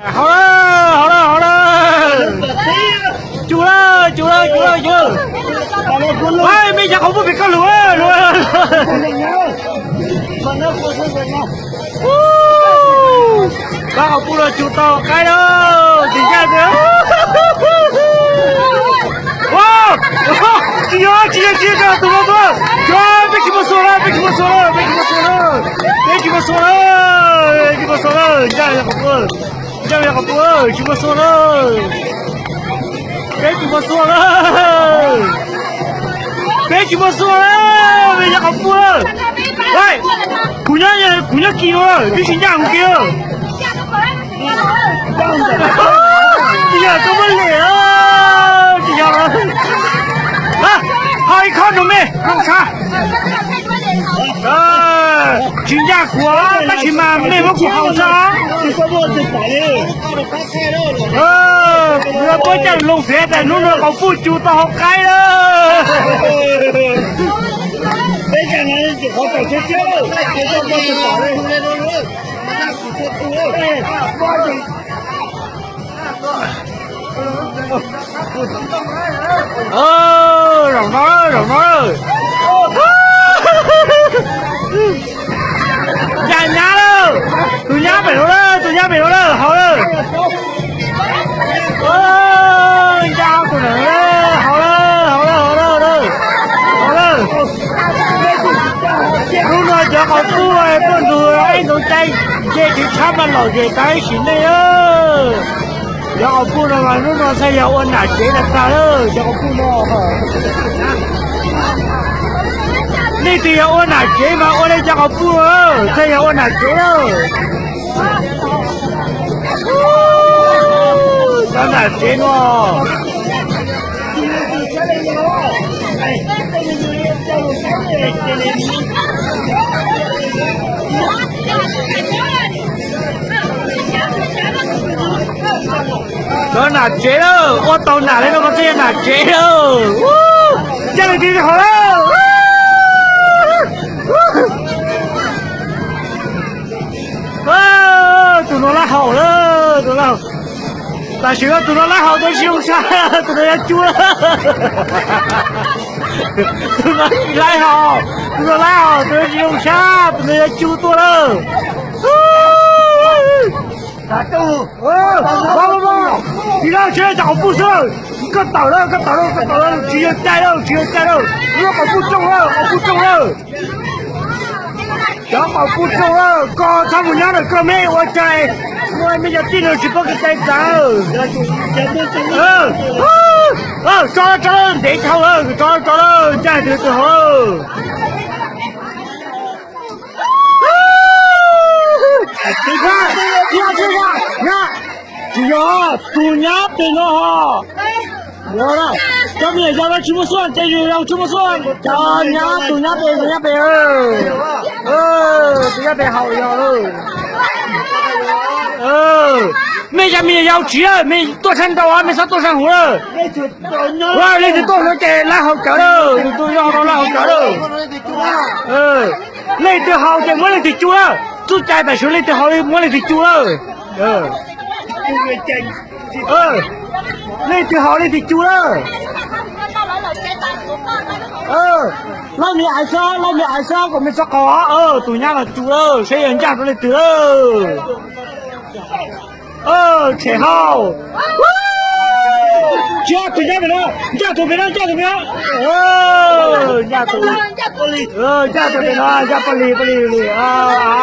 Haus lawm, haus lawm, haus lawm. Cug lawm, cug lawm, cug lawm, cug lawm. Mej cov qhov pub pem koj lug lug. Koj qhov pub los cug tau qaib lawm, tsis ncaj tiag. Tsis yog, tsis yog, tsis yog, tus no tuaj. Cov, peb tsis muaj xua lawm, peb tsis muaj xua lawm, peb tsis muaj xua lawm, peb tsis muaj xua lawm, tsis muaj xua lawm, ncaj yog qhov pub, ncaj yog qhov pub, tsis muaj xua lawm. Peb tsis muaj xua lawm, peb tsis muaj xua lawm, peb yog qhov pub lawm. Kuv nyob, kuv nyob kis no lawm, twb tsis ncaj kuv kis lawm. Tsis yog koj muab lem, tsis yog. Haus ib khob rau mej, haus tshaj. Tsis ncaj kuv, tab sis mas mej muab kuv haus tshaj. Kuv puab caj loo fiav tas hnub no qhov pub cug tau hauv qaib lawm. Zaum no, zaum no. Ncaj nyab lawm, tus nyab pem no lawm, tus nyab pem no lawm, haus lawm. Ncaj tus na, haus lawm, haus lawm, haus lawm, haus lawm. Hnub no cov qhov pub tuaj ntug ib ntug cai, nce tsis tshab mas lom zem tas ib sim neej. Cov qhov pub no mas hnub no txhaj yog ua nam tsev tag tag lawm, cov qhov pub no. Leej twg yog ua nam tsev mas ua nej cov qhov pub, txhaj yog ua nam tsev lawm. Cov nam tsev no. Cov nam tsev lawm, ua tau nam li no mas txhaj yog nam tsev lawm. Ncaj li tis haus lawm. Tus no lab haus lawm, tus no lab haus. Tam sim no tus no lab haus tus tsis zoo sab, tus no yuav cug lawm. Tus no tsis lab haus, tus no lab haus tus tsis zoo sab, tus no yuav cug tuaj lawm. Tsis lab, tsis lab, cov qhov pub xwb. Koj tawm lawm, koj tawm lawm, koj tawm lawm, tsis yog cai lawm, tsis yog cai lawm. Lub qhov pub rooj lawm, qhov pub rooj lawm. Cov qhov pub rooj lawm, koj txhob mus nyob ntawm koj mej ua cas. Muaj mej cov tij no tsis paub kev cai tas. Tso, tso, ntev dhau lawm, tso, tso lawm, ncaj twg twg haus lawm. Tsis yog, tus nyab pem no ho. Cov me nyuam yaus tsis muaj xuaj ces yus yaus tsis muaj xuaj. Cov nyab, tus nyab pem, tus nyab pem, tus nyab pem haus yog lawm. Mej cov me nyuam yaus tsis lawm, mej tuaj sab nraud, mej txhob tuaj sab huv lawm. Leej twg tuaj no ces lab haus cawv lawm, tus tus yog no lab haus cawv lawm. Leej twg haus ces muab leej twg cug lawm, txuj cai tam sim leej twg haus muab leej twg cug lawm. Leej twg haus leej twg cug lawm. Lab me aiv xwb, lab me aiv xwb, kom mej txhob qaug. Tus nyab no cug lawm, saib yog ncaj rau leej twg lawm. Tshem haus. Tus nyab pem no, ncaj tus pem no, ncaj tus pem no. Ncaj tus, ncaj tus pem no, ncaj paj lis, paj lis li.